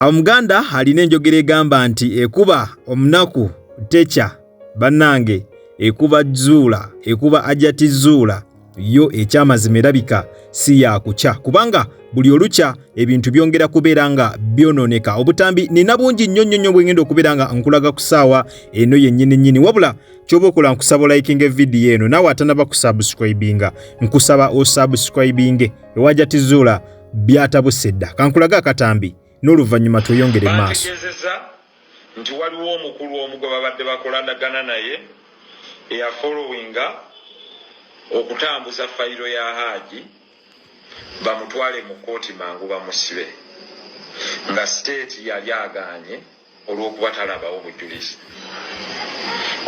Omuganda alina enjogera egamba nti ekuba omunaku tekya. Bannange, ekuba Zuula, ekuba Ajati Zuula yo ekyamazima erabika si yakukya, kubanga buli olukya ebintu byongera kubeera nga byononeka. Obutambi nina bungi nnyo nnyo nnyo bwengenda okubeera nga nkulaga ku ssaawa eno yennyini nnyini. Wabula kyoba okola, nkusaba olikinga evidiyo eno, naawe atanaba kusubscribinga nkusaba osubscribinge. Ewa Ajati Zuula byatabuse dda. Kankulaga akatambi n'oluvannyuma tweyongere maaso. Bantegeezezza nti waliwo omukulu omu gwe babadde bakolanagana naye eyafollowinga okutambuza fayiro ya Haaji bamutwale mu kkooti mangu bamusibe, nga state yali agaanye olw'okuba talabawo bujulizi.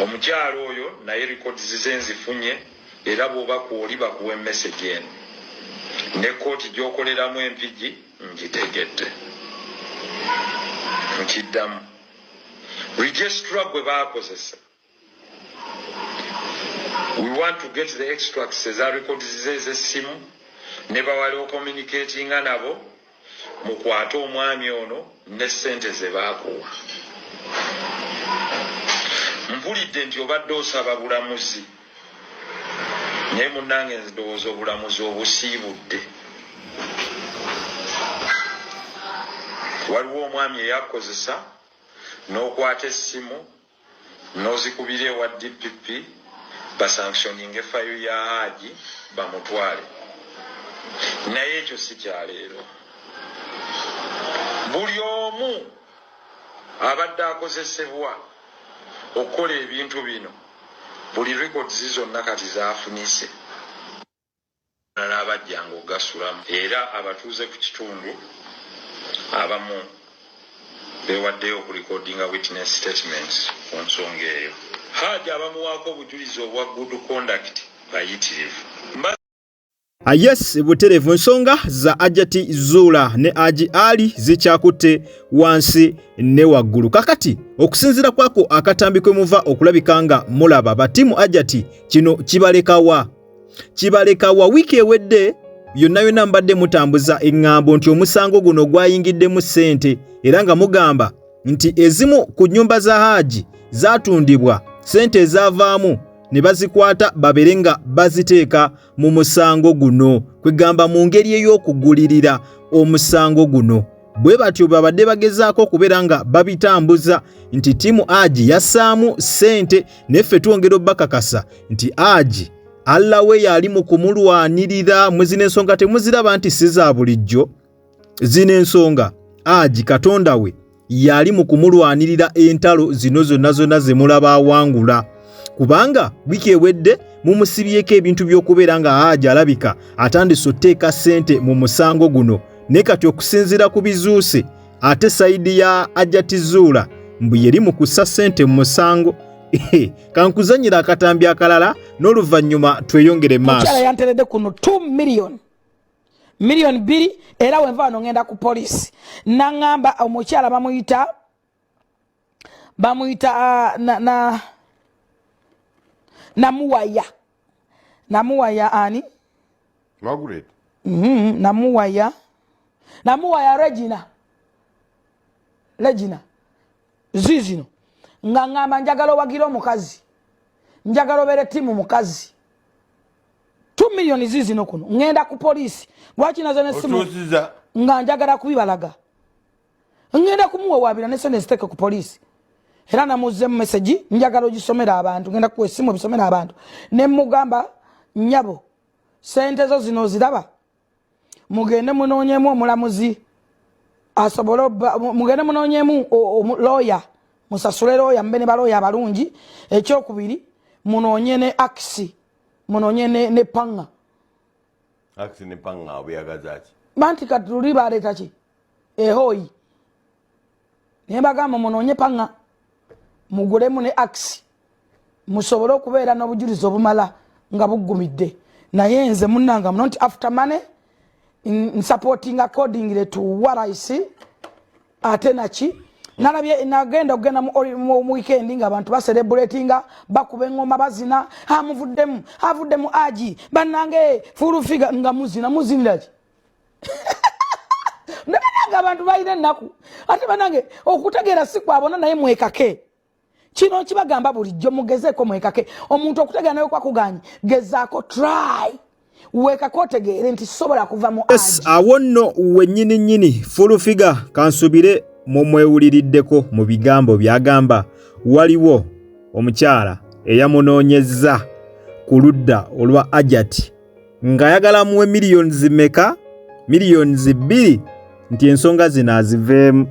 Omukyalo oyo naye records ze nzifunye, era bw'oba kwoli bakuwa emessage eno ne kkooti gy'okoleramu Empigi ngitegedde. Nkiddamu, registrar gwe baakozesa, we want to get the extracts eza records ze ez'essimu ne bawali ocommunicatinga nabo. Mukwate omwami ono ne ssente ze baakuwa. Mpulidde nti obadde osaba bulamuzi, naye munnange ndowooza obulamuzi obusiibudde. Waliwo omwami eyakozesa n'okwata essimu n'ozikubira ewa DPP basanctioninga efayo ya Haaji bamutwale, naye ekyo si kyaleero. Buli omu abadde akozesebwa okukola ebintu bino, buli records zonna kati zafunise n'abajjanga ogasulamu, era abatuuze ku kitundu abamu bewaddeyo okurecordinga witness statements ku nsonga eyo. Haaji abamuwaako obujulizi obwa good conduct bayitirivu. Yes, butereevu, ensonga za Ajati Zuula ne Aji Ali zikyakutte wansi ne waggulu. Kakati okusinziira kwako akatambi kwe muva okulabika nga mulaba batimu Ajati, kino kibalekawa? Kibalekawa? Wiiki ewedde yonna yonna mbadde mutambuza eŋŋambo nti omusango guno gwayingiddemu ssente, era nga mugamba nti ezimu ku nnyumba za Haaji zaatundibwa, ssente ezaavaamu ne bazikwata babeere nga baziteeka mu musango guno, kwegamba mu ngeri ey'okugulirira omusango guno. Bwe batyo babadde bagezaako okubeera nga babitambuza nti tiimu Aji yassaamu ssente, neffe twongera obbakakasa nti Aji Allah we yali mu kumulwanirira. Mwe zino ensonga temuziraba nti si za bulijjo? Zino ensonga Aji Katonda we yali mu kumulwanirira entalo zino zonna zonna ze mulaba awangula, kubanga wiiki ewedde mumusibyeko ebintu by'okubeera nga Haaji alabika atandise oteeka ssente mu musango guno. Naye kati okusinziira ku bizuuse, ate side ya Ajati Zuula mbu yeri mu kussa ssente mu musango. Kankuzanyira akatambi akalala n'oluvannyuma tweyongere maaso. Mukyala yanteredde kuno 2 million, 2 million, era wenva wano ngenda ku poliisi. Naŋŋamba omukyala bamuyita na Namuwaya, Namuwaya ani? Margaret. Namuwaya, Namuwaya Regina, Regina zizino nga ŋŋamba njagala owagira omukazi, njagala obeere tiimu mukazi. 2 million zizino kuno, ŋŋenda ku poliisi. Lwaki nazo nesimu? Otuusiza. Nga njagala kubibalaga, ŋŋenda kumuwawaabira ne sente ziteeke ku poliisi. Era namuzzemu message, njagala ogisomera abantu, ngenda kuwa essimu ebisomera abantu. Ne mugamba, nyabo, sente zo zino oziraba, mugende munoonyemu omulamuzi asobole mugende munoonyemu looya, musasule looya, mube ne balooya abalungi. Ekyokubiri, munoonye ne akisi, munoonye ne panga. Akisi ne panga obuyagaza ki? Banti kati luli baleeta ki ehoyi, naye bagamba munoonye panga, mugulemu ne akisi, musobole okubeera n'obujulizi obumala nga buggumidde. Naye nze munanga muno nti after money nsupporting accordingly to what I see. Ate naki nalabye, nagenda okugenda mu weekend nga abantu bacelebratinga, bakuba eŋŋoma, bazina, amuvuddemu, avuddemu agi bannange, full figure nga muzina. Muzinira ki? Nabananga. Abantu balina ennaku ate banange okutegeera si kwabona, naye mwekake. Kino nkibagamba bulijjo, mugezeeko mwekake. Omuntu okutegeera naye kwakuganye, gezaako, try, weekake otegeere nti sobola kuva mu Yes, awo nno wennyini nnyini Full Figure kansubire mumwewuliriddeko mu bigambo by'agamba waliwo omukyala eyamunoonyezza ku ludda olwa Hajati ng'ayagala amuwe millions meka, 2 million, nti ensonga zino aziveemu,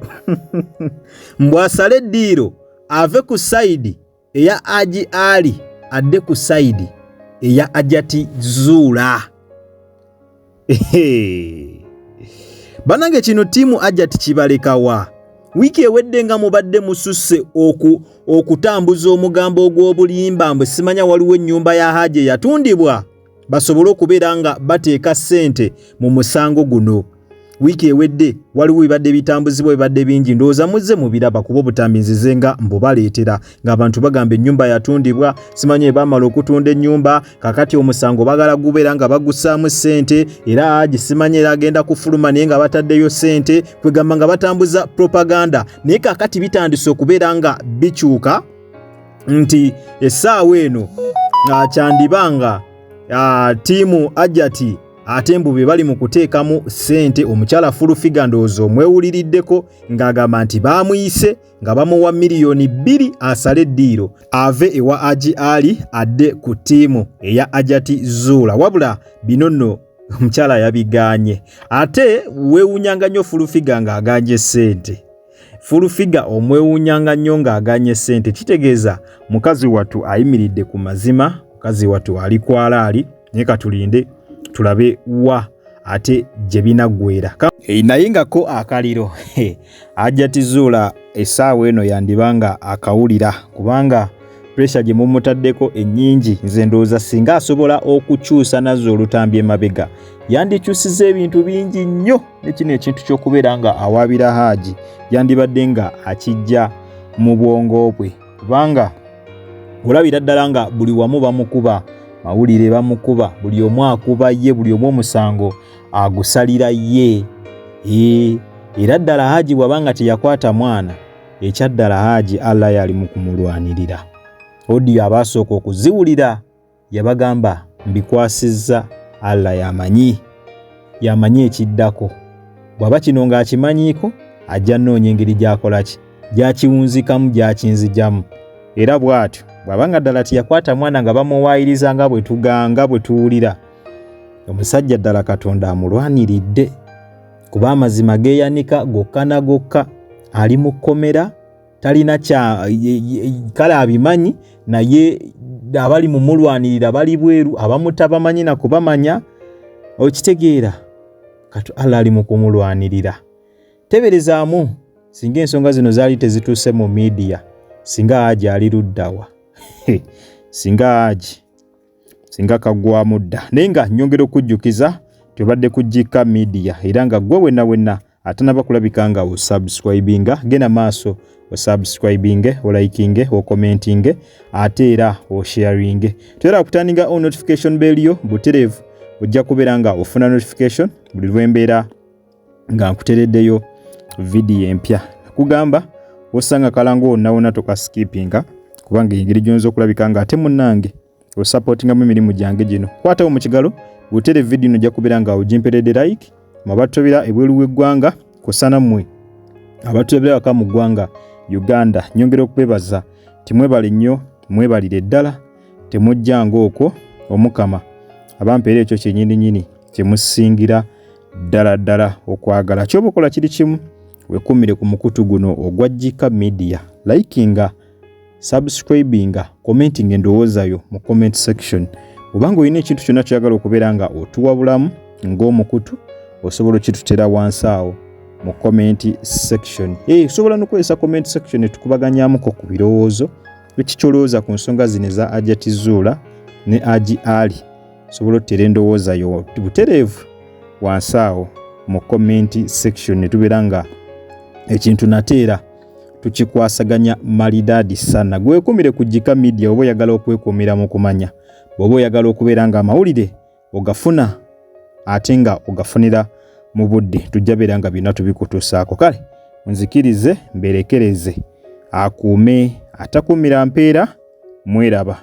mbw asale eddiiro ave ku side eya Haji Ali adde ku side eya Hajati Zuula. Banange, kino team Hajati kibalekawa? Wiiki ewedde nga mubadde mususse okutambuza omugambo ogw'obulimba mbwe simanya waliwo ennyumba ya Haji eyatundibwa basobole okubeera nga bateeka ssente mu musango guno. Wiiki ewedde waliwo bibadde bitambuzibwa, bibadde bingi, ndowooza muzze mubiraba kuba obutambi nzize nga mbubaleetera ng'abantu bagamba ennyumba yatundibwa, simanyi ebaamala okutunda ennyumba, kakati omusango bagala gubeera nga bagussaamu ssente, era Haji simanyi era agenda kufuluma naye nga bataddeyo ssente, kwegamba nga batambuza propaganda. Naye kakati bitandise okubeera nga bikyuka nti essaawa eno kyandiba nga team Hajati ate mbu be bali mu kuteekamu ssente. Omukyala Full Figure ndowooza omwewuliriddeko ng'agamba nti baamuyise nga bamuwa 2 miliyoni asale eddiiro ave ewa Haji Ali adde ku team eya Hajati Zuula. Wabula bino nno omukyala yabigaanye. Ate weewuunyanga nnyo Full Figure ng'aganye ssente. Full Figure omwewuunyanga nnyo ng'aganye ssente, kitegeeza mukazi wattu ayimiridde ku mazima, mukazi wattu ali kwalaali. Naye katulinde tulabe wa ate gye binaggwera. Naye nga ko akaliro Hajati Zuula essaawa eno yandiba nga akawulira, kubanga pressure gye mumutaddeko ennyingi. Nze ndowooza singa asobola okukyusa nazza olutambi emabega, yandikyusiza ebintu bingi nnyo, ne kino ekintu ky'okubeera nga awaabira Haaji yandibadde nga akijja mu bwongo bwe, kubanga olabira ddala nga buli wamu bamukuba mawulire, bamukuba, buli omu akuba ye, buli omu omusango agusalira ye. Era ddala Haaji bw'aba nga teyakwata mwana, ekyaddala Haaji Allah yali mu kumulwanirira. Audio abaasooka okuziwulira yabagamba, "Mbikwasizza Allah, yamanyi, yamanyi ekiddako." Bw'aba kino ng'akimanyiiko, ajja nnoonya engeri gy'akola ki, gy'akiwunzikamu, gy'akinzijamu. Era bw'atyo bw'aba nga ddala teyakwata mwana nga bamuwaayiriza nga bwe tuganga bwe tuwulira, omusajja ddala Katonda amulwaniridde, kuba amazima geeyanika gokka na gokka. Ali mu kkomera, talina kya kale abimanyi, naye abali mumulwanirira bali bweru, abamu tabamanyi na kubamanya. Okitegeera? Kati Allah ali mu kumulwanirira. Teberezaamu singa ensonga zino zaali tezituuse mu media, singa Haji ali luddawa? Singa Haji singa kaggwamu dda. Naye nga nyongera okujjukiza, tobadde kujjika media, era nga gwe wenna wenna atanaba kulabika nga osubscribinga, genda maaso osubscribinge, olikinge, ocommentinge, ate era osharinge. Toyera kuturninga on notification bell yo butereevu, ojja kubeera nga ofuna notification buli lwembeera nga nkutereddeyo vidiyo empya. Nakugamba osanga kalango wonna wonna tokaskipinga, kubanga engeri gyonza okulabika nga ate munnange osupportingamu emirimu gyange gino. Kwatawo mu kigalo butere vidiyo ino, ojja kubeera nga ogimperedde like. Mwabatobera ebweru w'eggwanga kusana mmwe abatulabira waka mu ggwanga Uganda, nyongera okubebaza timwebale nnyo, mwebalire ddala, temujjanga okwo. Omukama abampeera ekyo kyenyininyini kyemusingira ddala ddala okwagala. Kyoba okola kiri kimu, wekumire ku mukutu guno ogwa Jika Media, likinga, subscribinga, commenting endowooza yo mu comment section. Obanga olina ekintu kyonna kyoyagala okubeera nga otuwabulamu ng'omukutu, osobola okitutera wansi awo mu comment section. Hey, osobola nokukozesa comment section netukubaganyamuko ku birowoozo ekikyolowooza ku nsonga zino eza Hajati Zuula ne Haji Ali. Osobola otutera endowooza yo butereevu wansi awo mu comment section, ne tubeera nga ekintu nateera tukikwasaganya malidaadi sana. Gwekumire ku Jika Media oba oyagala okwekuumira mu kumanya, bw'oba oyagala okubeera nga amawulire ogafuna ate nga ogafunira Mu budde tujja beera nga byonna tubikutuusaako. Kale nzikirize mberekereze, akuume atakuumira mpeera, mweraba.